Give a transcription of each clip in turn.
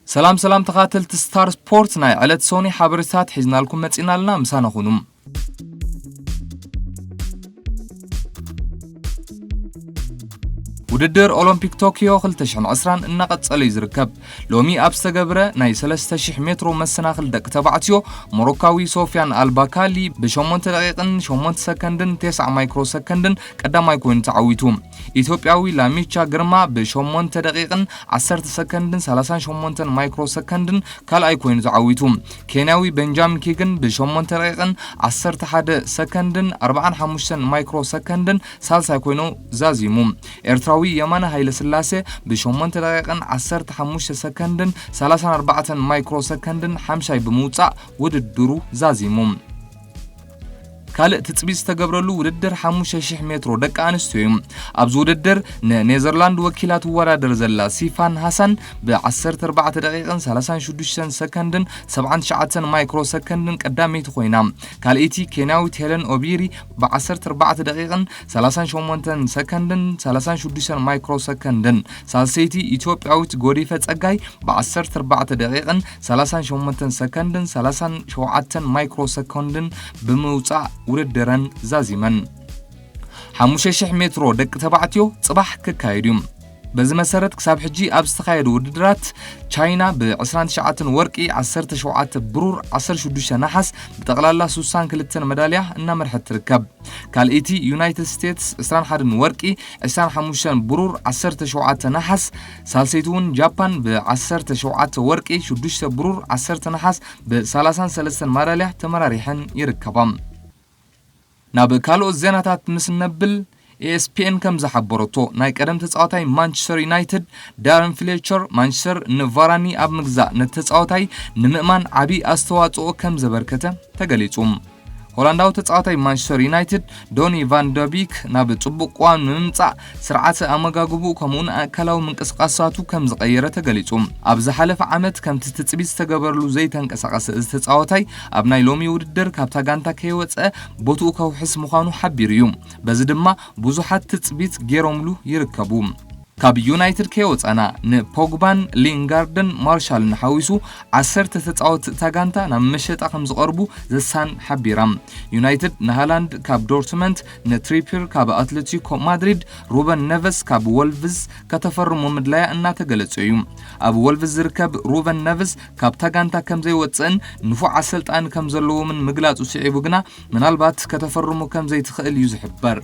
ሰላም ሰላም ተኻተልቲ ስታር ስፖርት፣ ናይ ዕለት ሶኒ ሓበሬታት ሒዝናልኩም መጺናልና፣ ምሳና ኩኑ። ውድድር ኦሎምፒክ ቶኪዮ ክልተ ሽሕን ዕስራን እናቐጸለ እዩ ዝርከብ። ሎሚ ኣብ ዝተገብረ ናይ ሰለስተ ሽሕ ሜትሮ መሰናኽል ደቂ ተባዕትዮ፣ ሞሮካዊ ሶፍያን ኣልባካሊ ብሸሞንተ ደቂቕን ሸሞንተ ሰከንድን ተስዓ ማይክሮ ሰከንድን ቀዳማይ ኮይኑ ተዓዊቱ። ኢትዮጵያዊ ላሚቻ ግርማ ብሸሞንተ ደቂቕን ዓሰርተ ሰከንድን ሰላሳን ሸሞንተን ማይክሮ ሰከንድን ካልኣይ ኮይኑ ተዓዊቱ። ኬንያዊ ቤንጃሚን ኪግን ብሸሞንተ ደቂቕን ዓሰርተ ሓደ ሰከንድን ኣርባዓን ሓሙሽተን ማይክሮ ሰከንድን ሳልሳይ ኮይኑ ዛዚሙ። ኤርትራዊ የማነ ሃይለ ስላሴ ብሸሞንተ ደቂቕን ዓሰርተ ሓሙሽተ ሰከንድን ሰላሳን ኣርባዕተን ማይክሮ ሰከንድን ሓምሻይ ብምውጻእ ውድድሩ ዛዚሙ። ካልእ ትጽቢት ዝተገብረሉ ውድድር ሓሙሽተ ሽሕ ሜትሮ ደቂ ኣንስትዮ እዩ። ኣብዚ ውድድር ንኔዘርላንድ ወኪላ ትወዳደር ዘላ ሲፋን ሃሳን ብ14 ደቂቕን ሰላሳን ሽዱሽተን ሰከንድን ሰብዓን ትሽዓተን ማይክሮ ሰከንድን ቀዳመይቲ ኮይና። ካልኣይቲ ኬንያዊት ሄለን ኦቢሪ ብ14 ደቂቕን ሰላሳን ሸሞንተን ሰከንድን ሰላሳን ሽዱሽተን ማይክሮ ሰከንድን፣ ሳልሰይቲ ኢትዮጵያዊት ጎዲፈ ጸጋይ ብ14 ደቂቕን ሰላሳን ሸሞንተን ሰከንድን ሰላሳን ሸውዓተን ማይክሮ ሰኮንድን ብምውጻእ ውድድረን ዛዚመን። ሓሙሽተ ሽሕ ሜትሮ ደቂ ተባዕትዮ ጽባሕ ክካየድ እዩ። በዚ መሰረት ክሳብ ሕጂ ኣብ ዝተኻየዱ ውድድራት ቻይና ብ ዕስራን ትሽዓተን ወርቂ፣ ዓሰርተ ሸውዓተ ብሩር፣ ዓሰርተ ሽዱሽተ ነሓስ ብጠቕላላ ስሳን ክልተን መዳልያ እናመርሐት ትርከብ። ካልኣይቲ ዩናይትድ ስቴትስ ዕስራን ሓደን ወርቂ፣ ዕስራን ሓሙሽተን ብሩር፣ ዓሰርተ ሸውዓተ ነሓስ፣ ሳልሰይቲ እውን ጃፓን ብ ዓሰርተ ሸውዓተ ወርቂ፣ ሽዱሽተ ብሩር፣ ዓሰርተ ነሓስ ብ ሰላሳን ሰለስተን ማዳልያ ተመራሪሐን ይርከባ። ናብ ካልኦት ዜናታት ምስ ነብል፣ ኤ ኤስ ፒ ኤን ከም ዝሓበረቶ፣ ናይ ቀደም ተጻዋታይ ማንቸስተር ዩናይትድ ዳረን ፍሌቸር፣ ማንቸስተር ንቫራኒ ኣብ ምግዛእ ነቲ ተጻዋታይ ንምእማን ዓቢ ኣስተዋጽኦ ከም ዘበርከተ ተገሊጹ። ሆላንዳዊ ተጻዋታይ ማንቸስተር ዩናይትድ ዶኒ ቫን ደ ቢክ ናብ ጽቡቕ ቅዋም ንምምጻእ ስርዓተ ኣመጋግብኡ ከምኡውን ኣካላዊ ምንቅስቓሳቱ ከም ዝቐየረ ተገሊጹ። ኣብ ዝሓለፈ ዓመት ከምቲ ትጽቢት ዝተገበረሉ ዘይተንቀሳቐሰ እዚ ተጻዋታይ ኣብ ናይ ሎሚ ውድድር ካብታ ጋንታ ከይወጸ ቦትኡ ከውሕስ ምዃኑ ሓቢሩ እዩ። በዚ ድማ ብዙሓት ትጽቢት ገይሮምሉ ይርከቡ። ካብ ዩናይትድ ከይወጸና ንፖግባን ሊንጋርድን ማርሻልን ሓዊሱ ዓሰርተ ተጻወትቲ እታ ጋንታ ናብ መሸጣ ከም ዝቐርቡ ዘሳን ሓቢራ። ዩናይትድ ንሃላንድ ካብ ዶርትመንት፣ ንትሪፒር ካብ ኣትሌቲኮ ማድሪድ፣ ሩበን ነቨስ ካብ ወልቭዝ ከተፈርሞ ምድላያ እናተገለጸ እዩ። ኣብ ወልቭዝ ዝርከብ ሩበን ነቨስ ካብታ ጋንታ ከም ዘይወጽእን ንፉዕ ኣሰልጣኒ ከም ዘለዎምን ምግላጹ ስዒቡ ግና ምናልባት ከተፈርሞ ከም ዘይትኽእል እዩ ዝሕበር።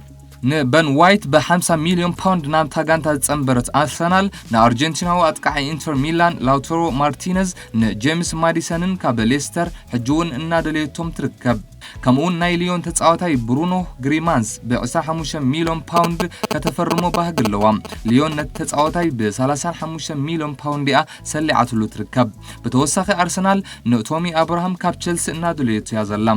ንበን ዋይት ብ ሓምሳ ሚልዮን ፓውንድ ናብታ ጋንታ ዝጸንበረት ኣርሰናል ንኣርጀንቲናዊ ኣጥቃዒ ኢንተር ሚላን ላውተሮ ማርቲነዝ ንጄምስ ማዲሰንን ካብ ሌስተር ሕጂ እውን እናደለየቶም ትርከብ። ከምኡውን ናይ ሊዮን ተጻዋታይ ብሩኖ ግሪማንስ ብ ዕስራን ሓሙሽተን ሚልዮን ፓውንድ ከተፈርሞ ባህጊ ኣለዋ። ሊዮን ነቲ ተጻዋታይ ብ ሰላሳን ሓሙሽተን ሚልዮን ፓውንድ እያ ሰሊዓትሉ ትርከብ። ብተወሳኺ ኣርሰናል ንቶሚ ኣብርሃም ካብ ቸልሲ እናደለየቶ እያ ዘላ።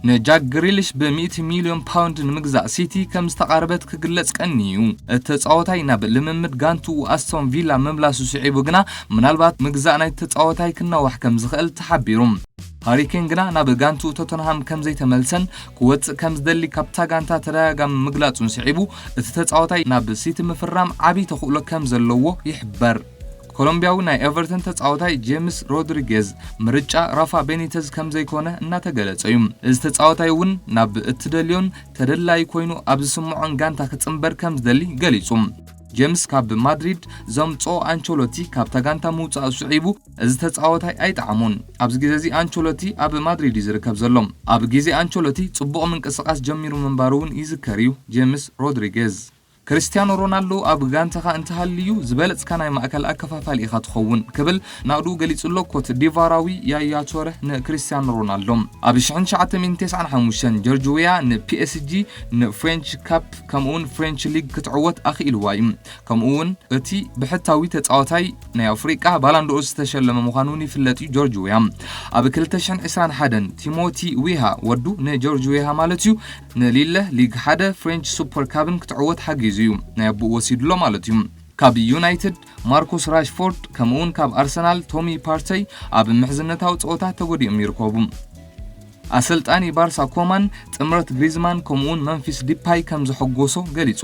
ንጃክ ግሪሊሽ ብ ሚእቲ ሚልዮን ፓውንድ ንምግዛእ ሲቲ ከም ዝተቓረበት ክግለጽ ቀንዩ እዩ። እቲ ተጻዋታይ ናብ ልምምድ ጋንትኡ ኣስቶን ቪላ ምምላሱ ስዒቡ ግና ምናልባት ምግዛእ ናይቲ ተጻዋታይ ክናዋሕ ከም ዝኽእል ተሓቢሩ። ሃሪ ኬን ግና ናብ ጋንትኡ ቶተንሃም ከም ዘይተመልሰን ክወጽእ ከም ዝደሊ ካብታ ጋንታ ተደጋጋሚ ምግላጹን ስዒቡ፣ እቲ ተጻዋታይ ናብ ሲቲ ምፍራም ዓቢ ተኽእሎ ከም ዘለዎ ይሕበር። ኮሎምቢያዊ ናይ ኤቨርተን ተጻዋታይ ጄምስ ሮድሪጌዝ ምርጫ ራፋ ቤኒተዝ ከም ዘይኮነ እናተገለጸ እዩ። እዚ ተጻዋታይ እውን ናብ እትደልዮን ተደላዪ ኮይኑ ኣብ ዝስምዖን ጋንታ ክጽንበር ከም ዝደሊ ገሊጹ። ጄምስ ካብ ማድሪድ ዘምጽኦ ኣንቸሎቲ ካብታ ጋንታ ምውጻእ ስዒቡ፣ እዚ ተጻዋታይ ኣይጠዓሞን። ኣብዚ ግዜ እዚ ኣንቸሎቲ ኣብ ማድሪድ እዩ ዝርከብ ዘሎ። ኣብ ግዜ ኣንቸሎቲ ጽቡቕ ምንቅስቓስ ጀሚሩ ምንባሩ እውን ይዝከር እዩ። ጄምስ ሮድሪጌዝ። ክርስቲያኖ ሮናልዶ ኣብ ጋንታኻ እንተሃልዩ ዝበለጽካ ናይ ማእከል ኣከፋፋሊ ኢኻ ትኸውን ክብል ናቕድኡ ገሊጹ ኣሎ። ኮት ዲቫራዊ ያያ ቶረ ንክርስቲያኖ ሮናልዶ። ኣብ ሽሕን ትሽዓተ ሚእትን ተስዓን ሓሙሽተን ጆርጅ ዌያ ንፒ ኤስ ጂ ንፍሬንች ካፕ ከምኡውን ፍሬንች ሊግ ክትዕወት ኣኽኢልዋ እዩ። ከምኡውን እቲ ብሕታዊ ተጻዋታይ ናይ ኣፍሪቃ ባላንዶር ዝተሸለመ ምዃኑ እውን ይፍለጥ እዩ። ጆርጅ ዌያ ኣብ ክልተ ሽሕን ዕስራን ሓደን ቲሞቲ ዊሃ ወዱ ንጆርጅ ዌሃ ማለት እዩ ንሊለ ሊግ ሓደ ፍሬንች ሱፐር ካብን ክትዕወት ሓጊዙ እዩ። ናይ ኣቦኡ ወሲዱሎ ማለት እዩ። ካብ ዩናይትድ ማርኩስ ራሽፎርድ ከምኡውን ካብ ኣርሰናል ቶሚ ፓርተይ ኣብ ምሕዝነታዊ ጸወታ ተጎዲኦም ይርከቡ። ኣሰልጣኒ ባርሳ ኮማን ጥምረት ግሪዝማን ከምኡውን መንፊስ ዲፓይ ከም ዘሐጎሶ ገሊጹ።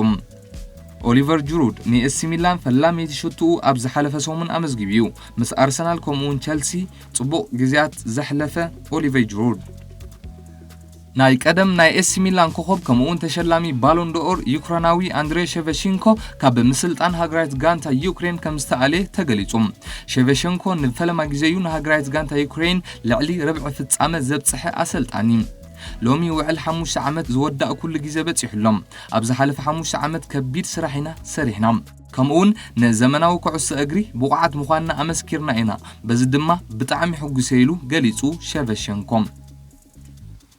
ኦሊቨር ጅሩድ ንኤሲ ሚላን ፈላመይቲ ሽቱኡ ኣብ ዝሓለፈ ሰሙን ኣመዝጊቡ እዩ። ምስ ኣርሰናል ከምኡውን ቸልሲ ጽቡቕ ግዜያት ዘሕለፈ ኦሊቨር ጅሩድ፣ ናይ ቀደም ናይ ኤሲ ሚላን ኮኸብ ከምኡውን ተሸላሚ ባሎን ዶኦር ዩክራናዊ ኣንድሬ ሸቨሽንኮ ካብ ምስልጣን ሃገራዊት ጋንታ ዩክሬን ከም ዝተኣልየ ተገሊጹ። ሸቨሸንኮ ንፈለማ ግዜ እዩ ንሃገራዊት ጋንታ ዩክሬን ልዕሊ ርብዒ ፍጻመ ዘብጽሐ ኣሰልጣኒ። ሎሚ ውዕል ሓሙሽተ ዓመት ዝወዳእ ኩሉ ግዜ በጺሑ ኣሎ። ኣብ ዝሓለፈ ሓሙሽተ ዓመት ከቢድ ስራሕ ኢና ሰሪሕና። ከምኡውን ንዘመናዊ ኩዕሶ እግሪ ብቑዓት ምዃንና ኣመስኪርና ኢና። በዚ ድማ ብጣዕሚ ሕጉሰ ኢሉ ገሊጹ ሸቨሸንኮ።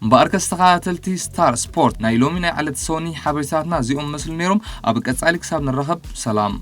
እምበኣርከስ ተኸታተልቲ ስታር ስፖርት ናይ ሎሚ ናይ ዕለት ሰኒ ሓበሬታትና እዚኦም መስሉ ነይሮም። ኣብ ቀጻሊ ክሳብ ንራኸብ ሰላም።